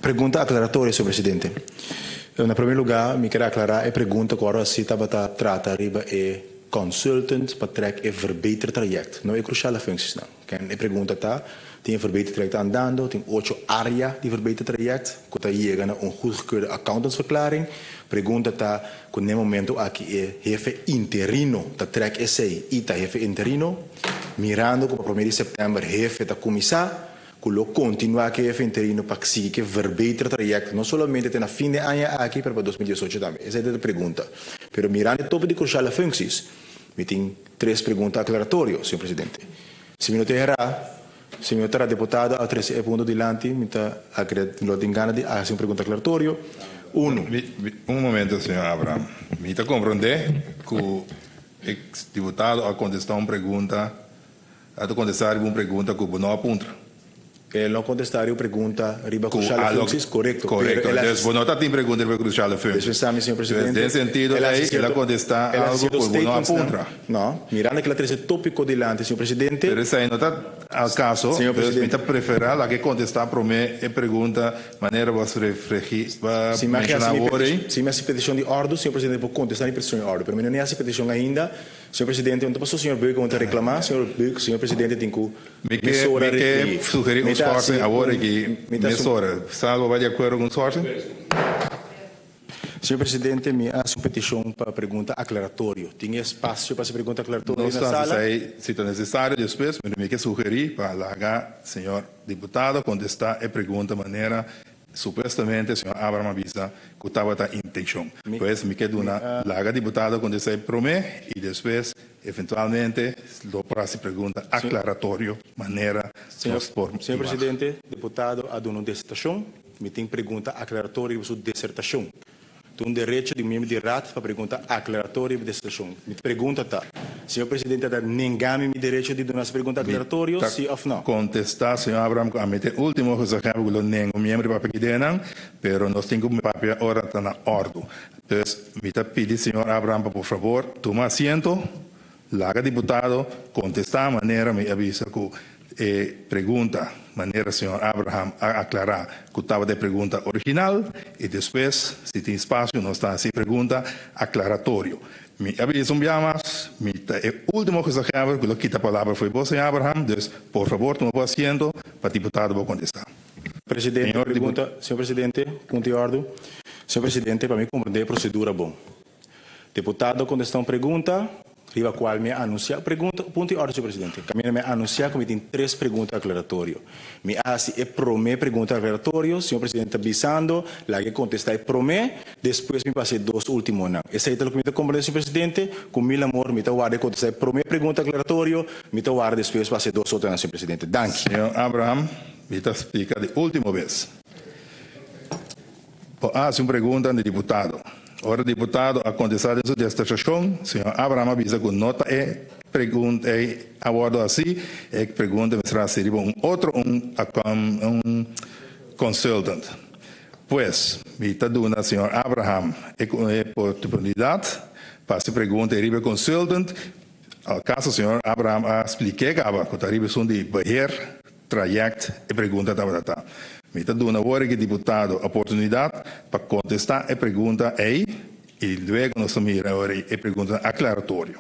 Pregunta aklaratorio, señor presidente. Na promé lugá, mi ke aklará e pregunta ku awor si tabata trata riba e consultant pa trek e verbetertraject. No e cruciale functies nan. E pregunta ta, tin e verbetertraject andando, tin ocho área di verbetertraject, ku ta yega na un goedgekeurde accountantsverklaring. Pregunta ta, ku na e momento aki e hefe interino ta trek esei i ta hefe interino, mirando ku pa 1 di sèptèmber hefe ta kuminsá, ku lo kontinuá ku e hefe interino pa sigui ku e verbetertraject, no solamente te na fin di aña aki, pero pa 2018 tambe. Esei ta e pregunta. Pero mirando e tope di cruciale functies, mi tin tres pregunta aklaratorio, señor presidente. Si mi no ta erá, si mi no ta diputado a trese e punto dilanti, mi ta lo tin gana di hasi un pregunta aklaratorio. Uno. Un momento, señor Abraham. Mi ta komprondé ku e diputado a kontestá un pregunta, a kontestá un pregunta ku no a puntra. E no a kontestá e pregunta riba cruciale functies, korekto. Korekto. Entonses, bo no tin pregunta riba cruciale functies. Dispensá, señor presidente. Den sentido, el a kontestá algu ku bo no a puntra. No, mirando ku el a trese tópiko dilanti, señor presidente. Pero esei no ta al kaso. Señor presidente. Mi ta preferá laga e kontestá promé e pregunta manera bo a referí, menshoná awor. Si mi hasi petishon di òrdu, señor presidente por kontestá mi petishon di òrdu. Pero mi no a hasi petishon ainda. Señor presidente, no ta pasó señor Beuken ta reklamá, señor Beuken, señor presidente tin ku Mi ke, mi ke sugerí un schorsing awor aki, mesora. Salvo bai di akuerdo ku un schorsing? Señor presidente, mi a hasi un petishon pa pregunta aklaratorio. Tin espasio pa hasi pregunta aklaratorio na sala? Nos ta hasi esei si ta nesesario despues, pero mi ke sugerí pa laga señor diputado kontestá e pregunta manera supuestamente señor Abraham a bisa ku tabata intenshon. Pues mi ke duna laga diputado kontestá e promé i despues eventualmente lo por hasi pregunta aklaratorio manera nos por. Señor presidente, diputado a duna un disertashon. Mi tin pregunta aklaratorio riba su disertashon. Ta un derecho di un miembro di Raad pa pregunta aklaratorio riba disertashon. Mi pregunta ta, señor presidente ta nenga mi mi derecho di duna su pregunta aklaratorio, si òf no? Kontestá, señor Abraham, ku ami ta e último gezaghebber ku lo nenga un miembro di papia ki ideanan, pero nos tin ku papia ora ta na òrdu. Dus, mi ta pidi señor Abraham pa por fabor tuma asiento, laga diputado kontestá manera mi a bisa ku e pregunta, manera señor Abraham a aklará ku tabata e pregunta original, i despues, si tin spasio, nos ta hasi pregunta aklaratorio. Mi a bisa un bia mas, mi ta e último gezaghebber ku lo kita palabra fo'i bo, señor Abraham, dus por fabor tuma bo asiento pa diputado por kontestá. Presidente, pregunta, señor presidente, punto di òrdu. Señor presidente, pa mi komprendé e prosedura bon. Diputado a kontestá un pregunta riba kual mi a anunsiá, pregunta, punto di òrdu, señor presidente. Kaminda mi a anunsiá ku mi tin tres pregunta aklaratorio. Mi a hasi e promé pregunta aklaratorio, señor presidente ta bisando, laga e kontestá e promé, despues mi pasa e dos últimonan. Esei ta loke mi ta komprendé, señor presidente. Ku mil amor mi ta warda e kontestá e promé pregunta aklaratorio, mi ta warda despues pa hasi e dos otronan, señor presidente. Danki. Señor Abraham, mi ta splika di último bes. Bo a hasi un pregunta di diputado. Ora diputado a kontestá den su disertashon, señor Abraham a bisa ku no ta e pregunta ei a wòrdu hasí, e pregunta mester hasi riba un otro un un consultant. Pues, mi ta duna señor Abraham e oportunidat pa hasi pregunta ei riba e consultant. Al kaso señor Abraham a splik'é kaba ku ta riba esun di beheer traject e pregunta tabata ta. Mi ta duna awor aki diputado oportunidat pa kontestá e pregunta ei i luego nos ta mira awor e pregunta aklaratorio.